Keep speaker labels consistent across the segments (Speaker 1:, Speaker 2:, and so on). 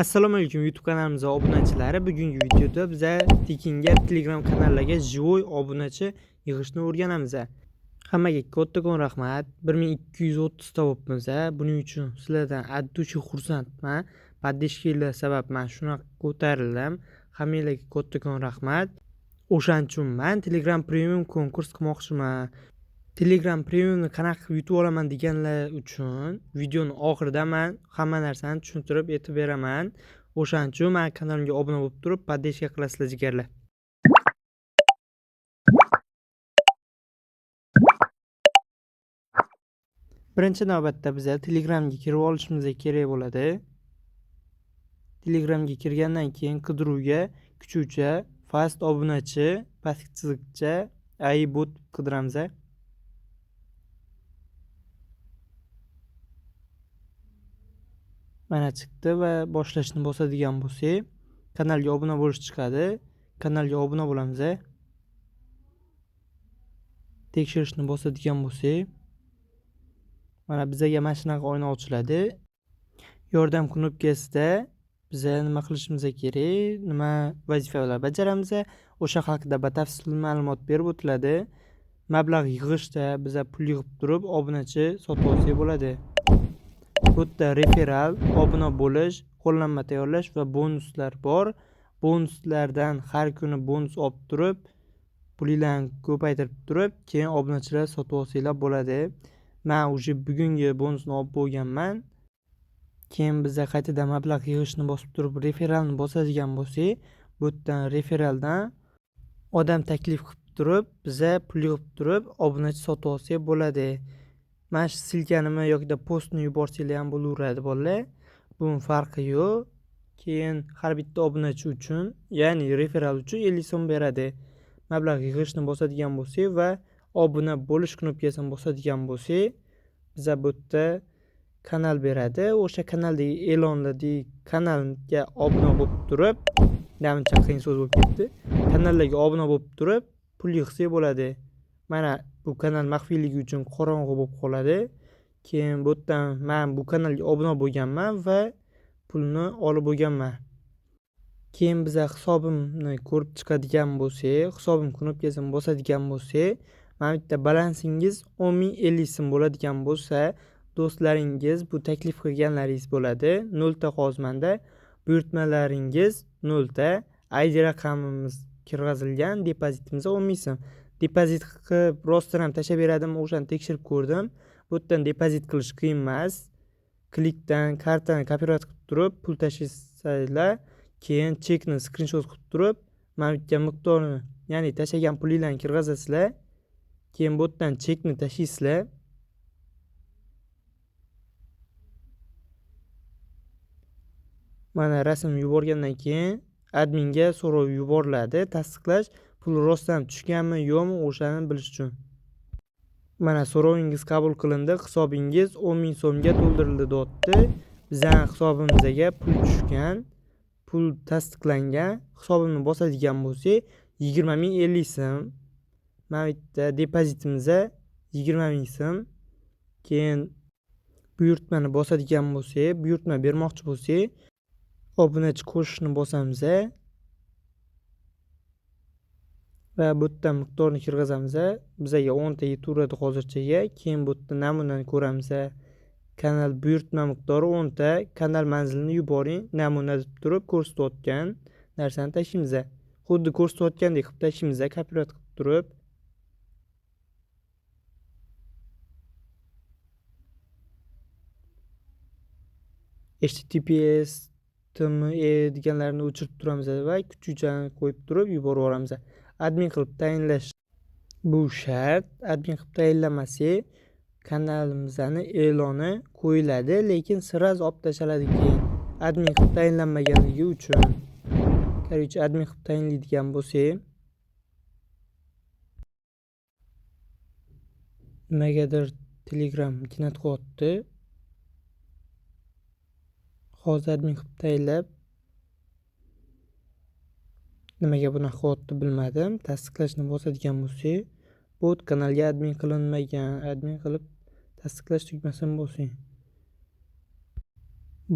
Speaker 1: Assalomu alaykum YouTube kanalimiz obunachilari. Bugungi videoda biza tekinga Telegram kanallarga живой obunachi yig'ishni o'rganamiz. Hammaga kattakon rahmat. 1230 ta bo'libmiz. Buning uchun sizlardan от души xursandman. Поддержка lar sabab men shunaqa ko'tarildim. Hammanglarga kattakon rahmat. O'shaning uchun men Telegram Premium konkurs qilmoqchiman. Telegram Premiumni qanaqa qilib yutib olaman deganlar uchun videoni oxirida men hamma narsani tushuntirib aytib beraman. O'shaning uchun meni kanalimga obuna bo'lib turib, поддержка qilasizlar jigarlar. Birinchi navbatda biza Telegramga kirib olishimiz kerak bo'ladi. Telegramga kirgandan keyin qidiruvga kuchuvcha fast obunachi pastki chiziqcha AI bot qidiramiz. Mana chiqdi va boshlashni bosadigan bo'lsak, kanalga obuna bo'lish chiqadi. Kanalga obuna bo'lamiz. Tekshirishni bosadigan bo'lsak, mana bizaga mana shunaqa oyna ochiladi. Yordam knopkasida biza nima qilishimiz kerak, nima vazifalar bajaramiz, o'sha haqida batafsil ma'lumot berib o'tiladi. Mablag' yig'ishda biza pul yig'ib turib obunachi sotib olsak bo'ladi. Bu yerda referal, obuna bo'lish, qo'llanma tayyorlash va bonuslar bor. Bonuslardan har kuni bonus olib turib, pulinglarni ko'paytirib turib, keyin obunachilar sotib olsanglar bo'ladi. Men уже bugungi bonusni olib bo'lganman. Keyin biza qaytadan mablag' yig'ishni bosib turib, referalni bosadigan bo'lsak, bu yerdan referaldan odam taklif qilib turib, biza pul yig'ib turib, obunachi sotib olsak bo'ladi. Mana shu ссылканimi yoki postni yuborsanglar ham bo'laveradi bolalar. Buning farqi yo'q. Keyin har bitta obunachi uchun, ya'ni referal uchun 50 so'm beradi. Mablag' yig'ishni bosadigan bo'lsak va obuna bo'lish knopkasini bosadigan bo'lsak, biza bu yerda kanal beradi. O'sha kanaldagi e'lonlardagi kanalga obuna bo'lib turib, namuncha qiyin so'z bo'lib ketdi. Kanallarga obuna bo'lib turib, pul yig'sak bo'ladi. Mana bu kanal maxfiyligi uchun qorong'u bo'lib qoladi. Keyin bu yerdan men bu kanalga obuna bo'lganman va pulni olib bo'lganman. Keyin biza hisobimni ko'rib chiqadigan bo'lsak, hisobim knopkasini bosadigan bo'lsak, mana bitta balansingiz 10 050 so'm bo'ladigan bo'lsa, do'stlaringiz bu taklif qilganlaringiz bo'ladi. 0 ta hozir menda buyurtmalaringiz 0 ta, ID raqamimiz kirgizilgan, depozitimiz 10 000 so'm. Depozit qilib rostdan ham tashlab beradimi, o'shani tekshirib ko'rdim. Bu yerdan depozit qilish qiyin emas. Klikdan kartani kopirovat qilib turib pul tashlaysizlar, keyin chekni skrinshot qilib turib, mana bu yerga miqdorini, ya'ni tashlagan pulinglarni kirgizasizlar. Keyin bu yerdan chekni tashlaysizlar. Mana rasm yuborgandan keyin adminga so'rov yuboriladi, tasdiqlash pul rostdan tushganmi yo'qmi o'shani bilish uchun. Mana so'rovingiz qabul qilindi, hisobingiz 10 000 so'mga to'ldirildi deyapti. Bizning hisobimizga pul tushgan, pul tasdiqlangan. Hisobimni bosadigan bo'lsak, 20 050 so'm. Mana bu yerda depozitimizda 20 000 so'm. Keyin buyurtmani bosadigan bo'lsak, buyurtma bermoqchi bo'lsak, obunachi qo'shishni bosamiz va bu yerdan miqdorni kirgizamiz. Bizaga 10 ta yetaveradi hozirchaga. Keyin bu yerda namunani ko'ramiz. Kanal buyurtma miqdori 10 ta, kanal manzilini yuboring, namuna deb turib ko'rsatayotgan narsani tashlaymiz. Xuddi ko'rsatayotgandek qilib tashlaymiz, kopirovat qilib turib. HTTPS TME deganlarini o'chirib turamiz va kuchukchani qo'yib turib yuborib yuboramiz. Admin qilib tayinlash bu shart. Admin qilib tayinlamasak, kanalimizning e'loni qo'yiladi, lekin sraz olib tashlanadi keyin. Admin qilib tayinlanmaganligi uchun. Короче, admin qilib tayinlaydigan bo'lsak, nimagadir Telegram jinat qilyapti. Hozir admin qilib tayinlab nimaga bunaqa qilyapti bilmadim. Tasdiqlashni bosadigan bo'lsak, bot kanalga admin qilinmagan, admin qilib tasdiqlash tugmasini bosing.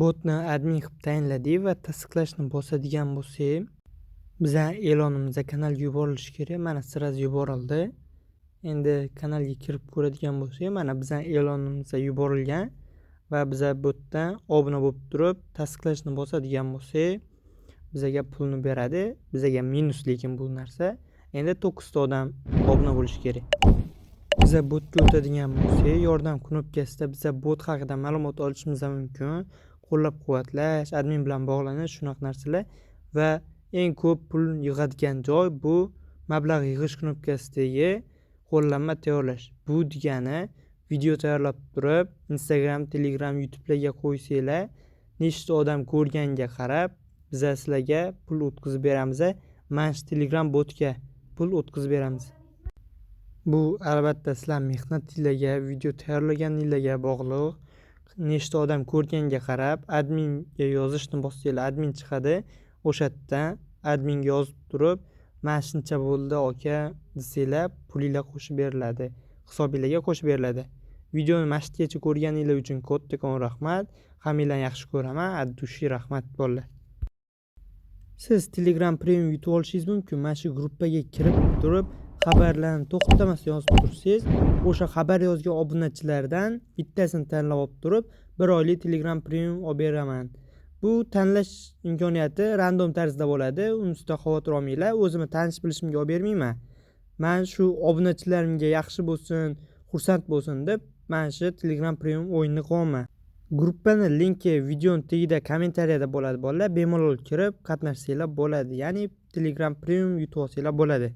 Speaker 1: Botni admin qilib tayinladik va tasdiqlashni bosadigan bo'lsak, bizani e'lonimiz kanalga yuborilishi kerak. Mana сразу yuborildi. Endi kanalga kirib ko'radigan bo'lsak, mana bizani e'lonimiz yuborilgan va biza bu yerdan obuna bo'lib turib tasdiqlashni bosadigan bo'lsak, bizaga pulni beradi. Bizaga minus lekin bu narsa. Endi 9 ta odam obuna bo'lishi kerak. Biza botga o'tadigan bo'lsak, yordam knopkasida biza bot haqida ma'lumot olishimiz ham mumkin. Qo'llab-quvvatlash, admin bilan bog'lanish, shunaqa narsalar va eng ko'p pul yig'adigan joy bu mablag' yig'ish knopkasidagi qo'llanma tayyorlash. Bu degani video tayyorlab turib, Instagram, Telegram, YouTube'larga qo'ysanglar, nechta odam ko'rganga qarab biza sizlarga pul o'tkazib beramiz. Mana shu Telegram botga pul o'tkazib beramiz. Bu albatta sizlar mehnatinglarga, video tayyorlaganinglarga bog'liq. Nechta odam ko'rganga qarab adminga yozishni bossanglar, admin chiqadi. O'sha yerdan adminga yozib turib, mana shuncha bo'ldi aka desanglar, pulinglar qo'shib beriladi. Hisobinglarga qo'shib beriladi. Videoni mana shu yergacha ko'rganinglar uchun kattakon rahmat. Hammanglarni yaxshi ko'raman. От души rahmat, bolalar. Siz Telegram Premium yutib olishingiz mumkin. Mana shu gruppaga kirib turib, xabarlarni to'xtamasdan yozib tursangiz, o'sha xabar yozgan obunachilardan bittasini tanlab olib turib, bir oylik Telegram Premium olib beraman. Bu tanlash imkoniyati random tarzda bo'ladi. Unisidan xavotir olmanglar. O'zimni tanish bilishimga olib bermayman. Man shu obunachilarimga yaxshi bo'lsin, xursand bo'lsin deb mana shu Telegram Premium o'yinini qilyapman. Gruppani linki videoni tagida kommentariyada bo'ladi, bolalar. Bemalol kirib qatnashsanglar bo'ladi. Ya'ni Telegram Premium yutib olsanglar bo'ladi.